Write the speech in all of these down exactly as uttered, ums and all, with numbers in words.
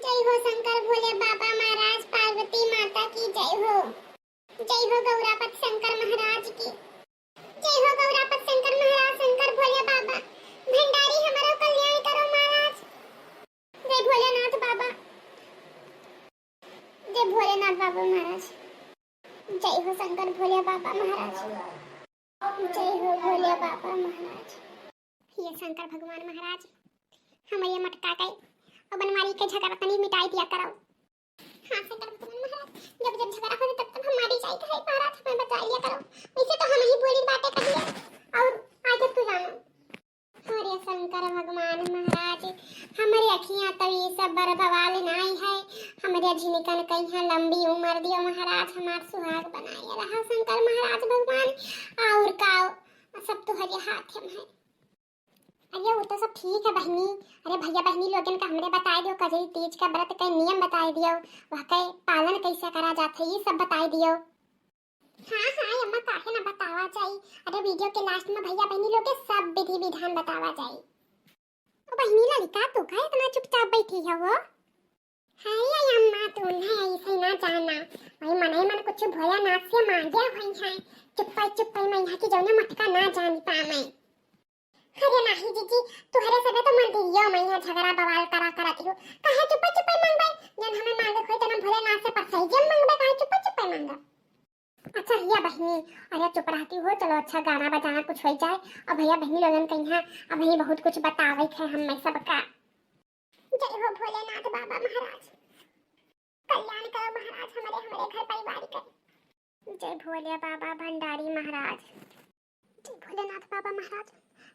जय हो शंकर भोले बाबा महाराज, पार्वती माता की जय हो। जय हो गौरापत शंकर महाराज की। जय हो गौरापत शंकर महाराज, शंकर भोले बाबा, भंडारी हमरो कल्याण करो महाराज। जय भोलेनाथ बाबा, जय भोलेनाथ बाबा महाराज। जय हो शंकर भोले बाबा महाराज। जय हो भोले बाबा महाराज। हे शंकर भगवान महाराज, हमरे मटका के और बनवारी के झगड़ा तनी मिटाई दिया करो। हाँ शंकर भगवान महाराज, जब जब झगड़ा होता तब तब हम मारी जाइत है महाराज, हमें बचा लिया करो। वैसे तो हम ही बोली बातें कहिए और आगे तू जानो। अरे शंकर भगवान महाराज, हमरे अखियाँ तो ये सब बर बवाल नाई है। हमरे झिनकन कहिया लंबी उम्र दियो महाराज, हमार सुहाग बनाए रहा शंकर महाराज भगवान। और का, सब तुहरे हाथ में है। अरे वो तो सब ठीक है बहिनी। अरे भैया बहिनी लोगन का हमरे बताए दियो, कजरी तीज का व्रत के नियम बताए दियो, वह के पालन कैसे करा जात है, ये सब बताए दियो। हाँ हाँ अम्मा, काहे ना बतावा जाई। अरे वीडियो के लास्ट में भैया बहिनी लोग के सब विधि विधान बतावा जाई। ओ बहिनी ललिका, तू का इतना चुपचाप बैठी है वो? हाय अम्मा, तू ना ऐसे ना जाना, वही मनई मन कुछ भोलेनाथ से मांगे हुई है। चुप्पे चुप्पे मैं यहाँ की जौने मटका ना जान पावे। अरे नाही जीजी, तुहरे सबे तो मंदिरियो में यहाँ झगड़ा बवाल करा करत हो। काहे चुप्पे चुप्पे मांगबे? जन हमें मांगे होई तो हम भोलेनाथ से परसाई जन मांगबे, काहे चुप्पे चुप्पे मांगब? अच्छा हिया बहिनी, अरे चुप रहती हो, चलो अच्छा गाना बजाना कुछ हो जाए। और भैया बहिनी लोगन कहिया, अब यही बहुत कुछ बतावे है हमें सबका। जय हो भोलेनाथ बाबा महाराज, कल्याण करो महाराज हमारे, हमारे घर परिवार के। जय भोले बाबा भंडारी महाराज। जय भोलेनाथ बाबा महाराज,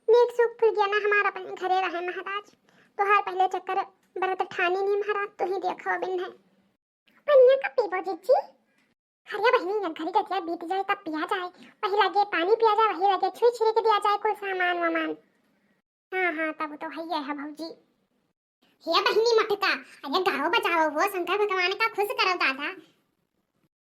नेक सुख फुलगिया ना हमार अपने घरे रहे महाराज। तोहार पहले चक्कर बरत ठानी नहीं महाराज, तू ही देखो बिन है। पनिया कब पीबो जीजी? अरे बहिनी, एक घड़ी रतिया बीत जाए तब पिया जाए, वही लगे पानी पिया जाए, वही लगे छुई छिड़क दिया जाए कुल सामान वामान। हाँ हाँ, तब तो है है भौजी। हे बहिनी मटका, अरे गाओ बजाओ हो, शंकर भगवान का खुश करो दादा।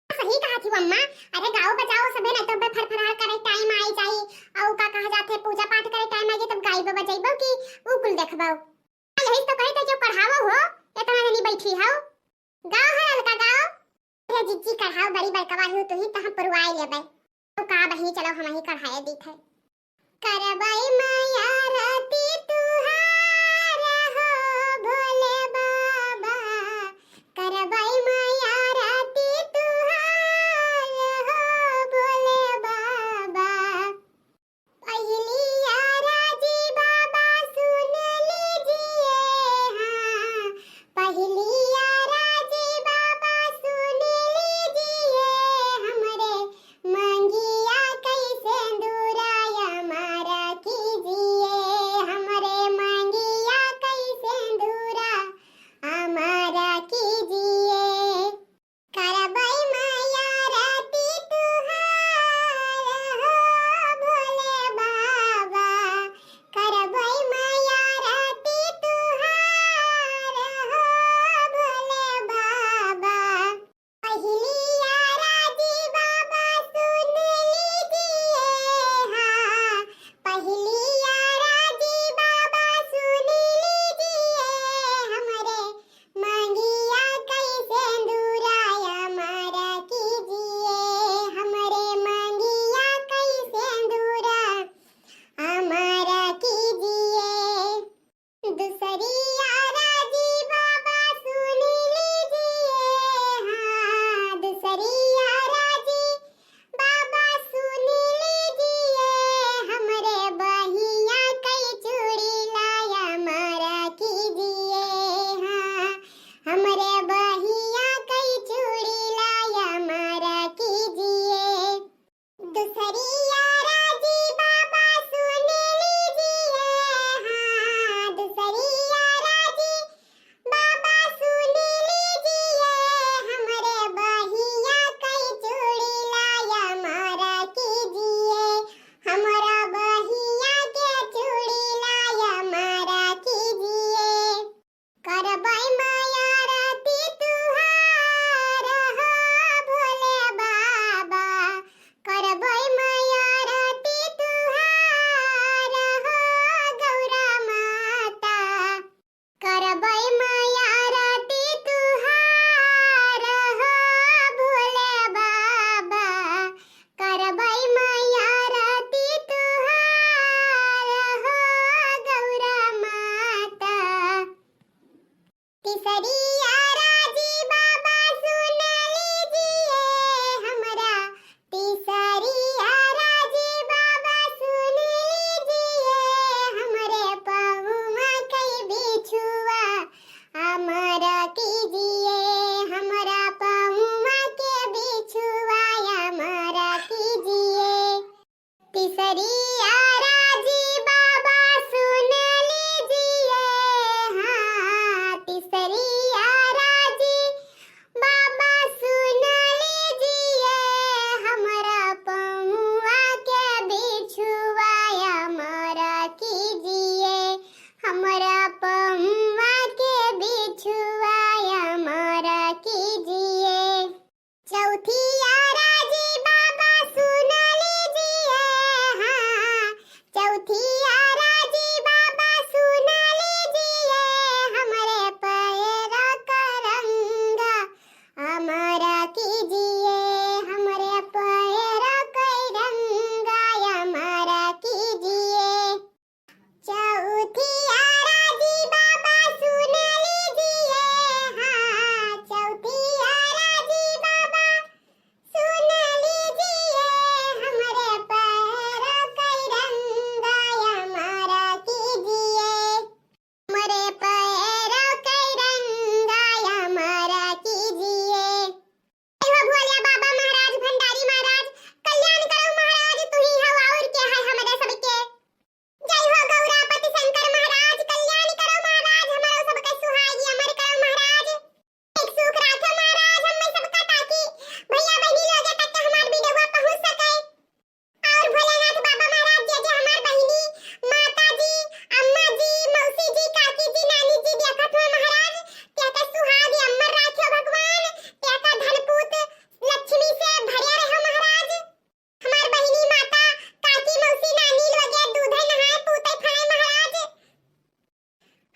सही कहा थी अम्मा, अरे गाओ बजाओ सबे, नहीं तो बे फरफरार करे टाइम आई जाई, और का कहा जाते पूजा पाठ करे टाइम आई जाई, तब गाइबो बजाइबो कि ऊ कुल देखबो। यही तो कहे थे जो पढ़ावो हो, इतना जनी बैठी हो। गाओ है अलका गाओ। अरे जिज्जी कढ़ाओ, बड़ी बड़कवा हो तू ही, तो हम पुरवाए लेबे। तो का बहिनी, चलो हम ही कढ़ाए दीत है। करबै मैया रति तुहार हो भोले बाबा, करबै मैया रति तुहार हो भोले बाबा। पहली आरजी बाबा सुन लीजिए, हाँ, पहली आरजी बाबा सुन लीजिए, हमरे मंगिया कैसे दूरा हमारा कीजिए। तीसरी अराजी बाबा सुन लीजिए हमरा, तीसरी अराजी बाबा सुन लीजिए, हमरे पहुआ के बिछुआ अमर कीजिए, हमरा पहुआ के बिछुआ अमर कीजिए। तीसरी अराजी बाबा सुन लीजिए, हाँ, तीसरी अराजी बाबा सुन लीजिए, हमरा पहुआ के बिछुआ अमर कीजिए, हमरा पहुआ के बिछुआ अमर कीजिए। चौथी अराजी बाबा सुन लीजिए, हाँ, चौथी अराजी बाबा सुन लीजिए, हमरे पैर के रंग अमर कीजिए, हमरे पैर के रंग अमर कीजिए। चौथी अराजी बाबा सुन लीजिए, हाँ, चौथी अराजी बाबा सुन लीजिए, हमरे पैर के रंग अमर कीजिए, हमरे पैर के रंग अमर कीजिए। जय हो भोले बाबा महाराज, भंडारी महाराज, कल्याण करो महाराज, तू ही हो और के है हमरे सबके। जय हो गौरापति शंकर महाराज, कल्याण करो महाराज, हमरो सबके सुहागी अमर करो महाराज। एक सुख राखो महाराज, हम सबका ताकि भैया बहिनी लोग तक हमार वीडियो पहुँच सके। और भोलेनाथ बाबा महाराज, जे जे हमार बहिनी, माता जी, अम्मा जी, मौसी जी, काकी जी, नानी जी देखत हो महाराज, तेका सुहाग अमर राखो भगवान, तेका धन पूत लक्ष्मी से भरे रहो महाराज। हमार बहिनी, माता, काकी, मौसी, नानी लोगे दूधे नहाए, पूते फड़े महाराज।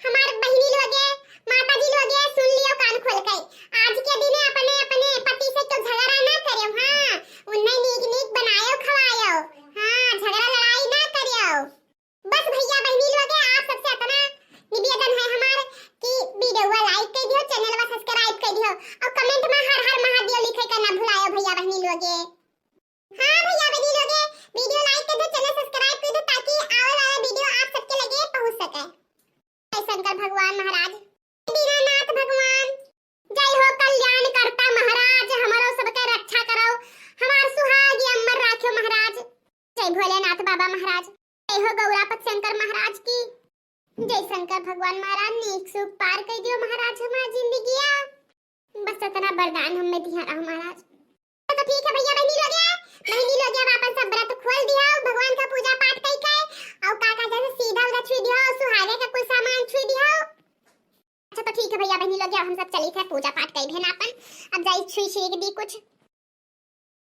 हमार बहिनी लोगे, माता जी लोगे, सुन लियो कान खोल के। आज के दिने अपने, अपने पति से क्यों झगड़ा ना करेव, हाँ, उन्हें नीक नीक बनायो खवायो, हाँ, झगड़ा लड़ाई ना करेव। बस भैया बहिनी लोगे, आप सबसे इतना निवेदन है हमार कि वीडियो लाइक कर दियो, चैनल वा सब्सक्राइब कर दियो और कमेंट में हर हर महादेव लिखे का ना भुलायो भैया बहिनी लोगे। हाँ भैया बहिनी लोगे, वीडियो लाइक कर दो, चैनल सब्सक्राइब कर दो, ताकि आवे वाला वीडियो आप सबके लगे पहुँच सके। जय शंकर भगवान महाराज, दीनानाथ भगवान, जय हो कल्याण कर्ता महाराज, हमरो सबके रक्षा करो, हमार सुहाग अमर राखो महाराज। जय भोलेनाथ बाबा महाराज, जय हो गौरापत शंकर महाराज की। जय शंकर भगवान महाराज, नीक सुख पार कर दियो महाराज हमार जिंदगिया। बस इतना वरदान हमें दिया रहो महाराज। तो ठीक है भैया बहिनी लोगे, बहिनी लोगे अब अपन सब व्रत खोल दियो, भगवान का पूजा पाठ कई के, और का का जैसे सीधा उधा छुई दियो, सुहागे का कुल सामान छुई दियो। अच्छा तो ठीक है भैया बहिनी लोगे, अब हम सब चली थे पूजा पाठ कई भेन अपन, अब जाई छुई छुई के दी कुछ।